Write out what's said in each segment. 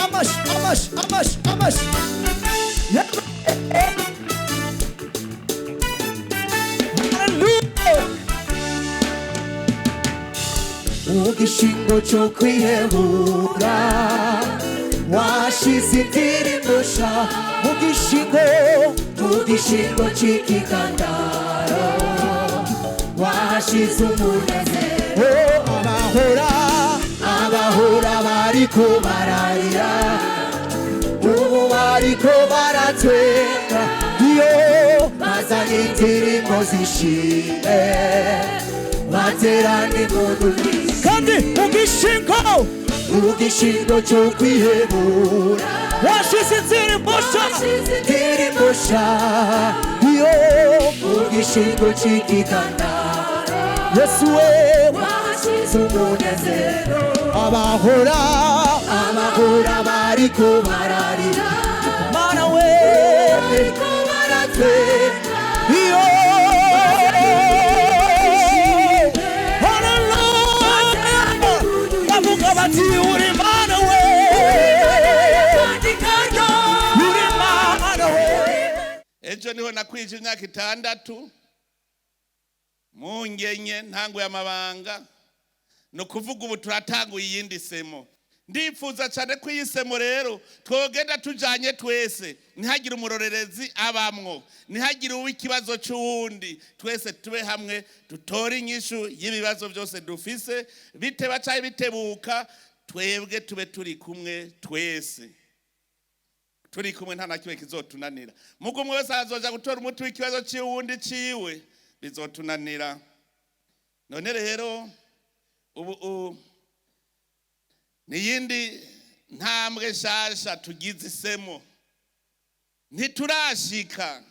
Amashi, amashi, amashi, amashi, amashi. Yeah. Hallelujah. Mu cyo kwihebura washize indirimbo sha Mu gishingo, mu gishingo cy'ikigandaro washize umunezero. Oh, abahora, abahora bariko bararira ubu bariko baratwenga, iyo bazanye indirimbo zishimwe baterane impundu nyinshi. Kandi mu gishingo, mu gishingo cyo kwihebura washize indirimbo sha, indirimbo sha, iyo mu gishingo cy'igitandaro Yesu we, washize umunezero. Abahora, abahora bariko bararira, Mana we, bariko baratwenga, iyo Hallelujah. Bavuga bati uri Mana we, uri Mana we. Ejo niho nakwije imyaka 6 mungenye ntanguye amabanga, no kuvuga ubu turatanguye iyindi semo. Ndifuza cyane ko iyi semo rero twogenda tujanye twese, ntihagire umurorerezi abamwo, ntihagire uw'ikibazo c'uwundi, twese tube hamwe dutore inyishu y'ibibazo byose dufise, biteba canke bitebuka, twebwe tube turi kumwe twese. Turi kumwe nta na kimwe kizotunanira. Mugo umwe wese azoja gutora umuti w'ikibazo ciwundi ciwe, bizotunanira. None rero ubu niyindi ntambwe nshasha tugize isemo, ntiturashika.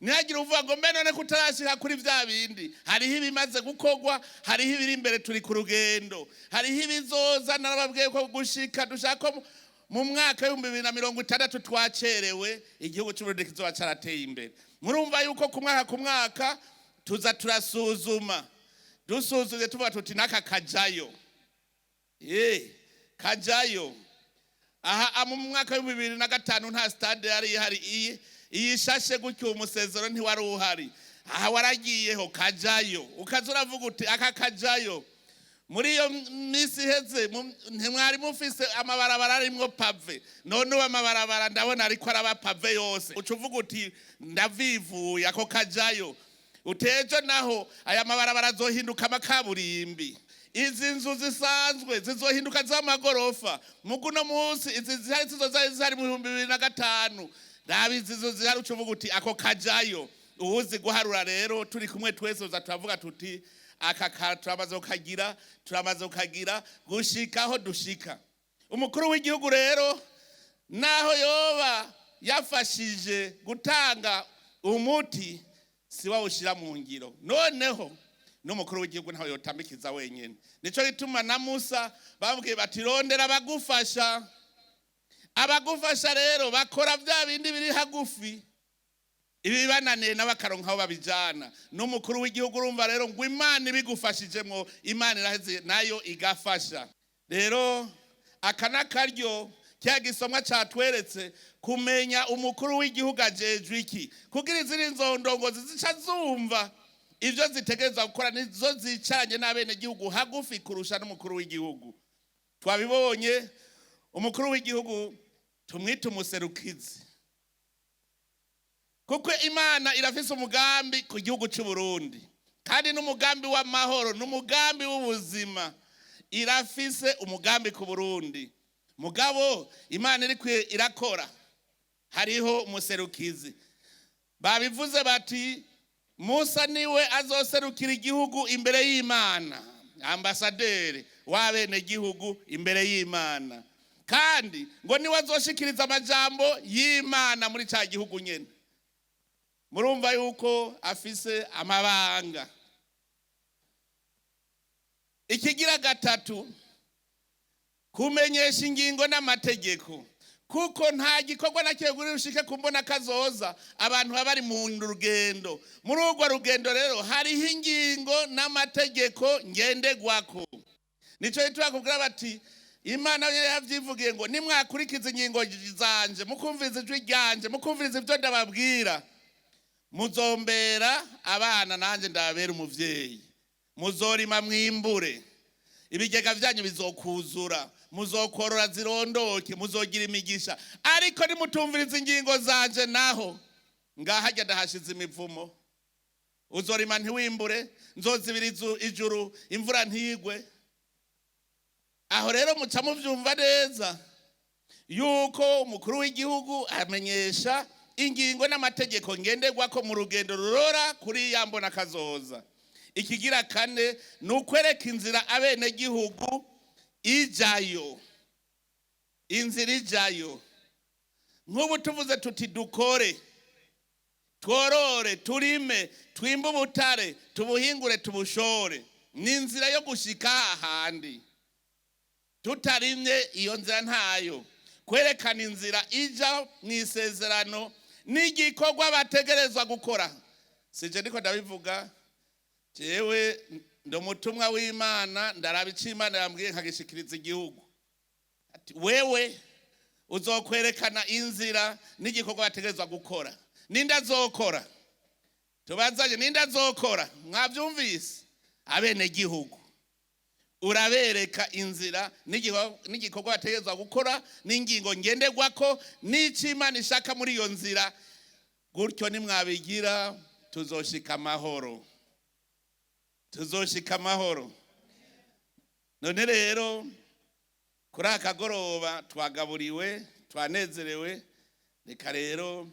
Ntihagire uvuga ngo mbe none kutarashika kuri vya bindi. Hariho ibimaze gukorwa, hariho ibiri imbere, turi ku rugendo, hariho ibizoza. Narababwiye ko gushika dushaka ko mu mwaka w'ibihumbi bibiri na mirongo itandatu twacerewe, igihugu c'Uburundi kizoba carateye imbere. Murumva yuko ku mwaka ku mwaka tuza turasuzuma, dusuzumye tuvuga tuti n'aka kajayo, kajayo. Aha mu mwaka w'ibihumbi bibiri na gatanu nta stade yari ihari, iyi shashe gutyo umusezero ntiwari uhari. Aha waragiyeho kajayo, ukaza uravuga uti aka kajayo. Muri iyo minsi iheze ntimwari mufise amabarabara arimwo pave, none ubu amabarabara ndabona ariko araba pave yose. Uca uvuga uti ndavivuye, ako kajayo. Utejo naho aya mabarabara azohinduka amakaburimbi, izi nzu zisanzwe zizohinduka z'amagorofa. Muguno munsi izi zihari zizoza zihari mu bihumbi bibiri na gatanu, raba izi nzu zihari, uca uvuga uti ako kajayo. Uwuzi guharura rero turi kumwe twese uza turavuga tuti aka ka turamaze kukagira, turamaze kukagira gushika aho dushika. Umukuru w'igihugu rero naho yoba yafashije gutanga umuti, si wawushira mu ngiro. Noneho n'umukuru w'igihugu ntawe yotambikiza wenyine. Nico gituma na Musa bambwiye bati rondera abagufasha. Abagufasha rero bakora vya bindi biri hagufi, ibi bananiye n'abakaronka aho babijana. N'umukuru w'igihugu urumva rero ngo Imana ibigufashijemwo, Imana iraheze nayo igafasha. Rero aka n'akaryo kya gisomwa catweretse kumenya umukuru w'igihugu ajejwe iki, kugira izindi nzondongozi zica zumva ivyo zitegerezwa gukora, nizo zicaranye n'abenegihugu hagufi kurusha n'umukuru w'igihugu. Twabibonye umukuru w'igihugu tumwite umuserukizi, kuko Imana irafise umugambi ku gihugu c'u Burundi, kandi n'umugambi w'amahoro, n'umugambi w'ubuzima. Irafise umugambi ku Burundi, mugabo Imana iriko irakora, hariho umuserukizi. Babivuze bati Musa niwe azoserukira igihugu imbere y'Imana, ambasaderi w'abenegihugu imbere y'Imana, kandi ngo niwe azoshikiriza amajambo y'Imana muri ca gihugu nyene. Murumva yuko afise amabanga. Ikigira gatatu, kumenyesha ingingo n'amategeko, kuko nta gikorwa na kimwe kuri rushike kumbona kazoza abantu baba bari mu rugendo. Muri urwo rugendo rero hariho ingingo n'amategeko ngenderwako. Nico gituma bakubwira bati Imana yavyivugiye ngo nimwakurikiza ingingo zanje, mukumviriza ijwi ryanje, mukumviriza ibyo ndababwira, muzombera abana nanjye ndababera umuvyeyi, muzorima mwimbure, ibigega byanyu bizokuzura, muzokorora zirondoke, muzogira imigisha. Ariko nimutumviriza ingingo zanje, naho ngahajya ndahashize imivumo, uzorima ntiwimbure, nzozibira ijuru imvura ntigwe. Aho rero muca muvyumva neza yuko umukuru w'igihugu amenyesha ingingo n'amategeko ngenderwako mu rugendo rurora kuri ya mbona kazoza. Ikigira kane ni ukwereka inzira abenegihugu ijayo, inzira ijayo. Nk'ubu tuvuze tuti dukore, tworore, turime, twimbe ubutare, tubuhingure, tubushore, ni inzira yo gushika ahandi. Tutarimye iyo nzira ntayo. Kwerekana inzira ija mu isezerano n'igikorwa bategerezwa gukora. Sije ndiko ndabivuga, jewe ndi umutumwa w'Imana, ndaraba ico Imana yambwiye nkagishikiriza igihugu. Ati, wewe uzokwerekana inzira n'igikorwa bategerezwa gukora. Ninde azokora? Tubazanye, ninde azokora? Mwavyumvise? Abenegihugu. Urabereka inzira n'igikorwa bategerezwa gukora n'ingingo ngenderwako n'ico Imana ishaka muri iyo nzira. Gutyo nimwabigira tuzoshika amahoro, tuzoshika amahoro. None rero kuri aka kagoroba twagaburiwe, twanezerewe. Reka rero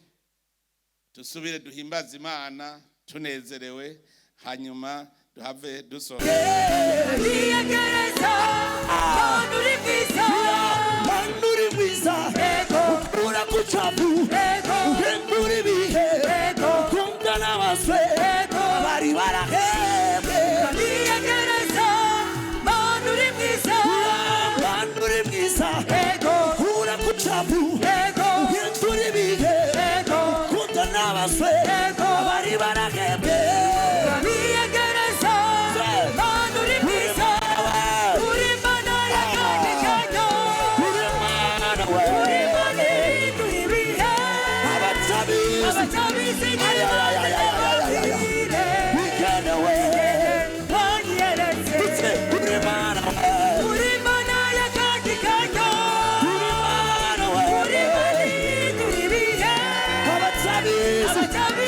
dusubire duhimbaze Imana tunezerewe, hanyuma duhave dusoma. Wiyegereza Mana uri mwiza, Mana uri mwiza, ukura ku cyavu, uhindura ibihe, ukunda n'abaswe abari barahebwe. Wiyegereza Mana uri mwiza, Mana uri mwiza, ukura ku cyavu, uhindura ibihe, ukunda n'abaswe abari barahebwe. Wiyegereza Mana uri mwiza, uri Mana y'akandi kanya, Uri Mana we, uri Mana ihindura ibihe, abatabizi abatabizi ntibabwire, bikenewe, wanyeretse uri Mana we, uri Mana y'akandi kanya, uri Mana we, uri Mana ihindura ibihe, abatabizi abatabizi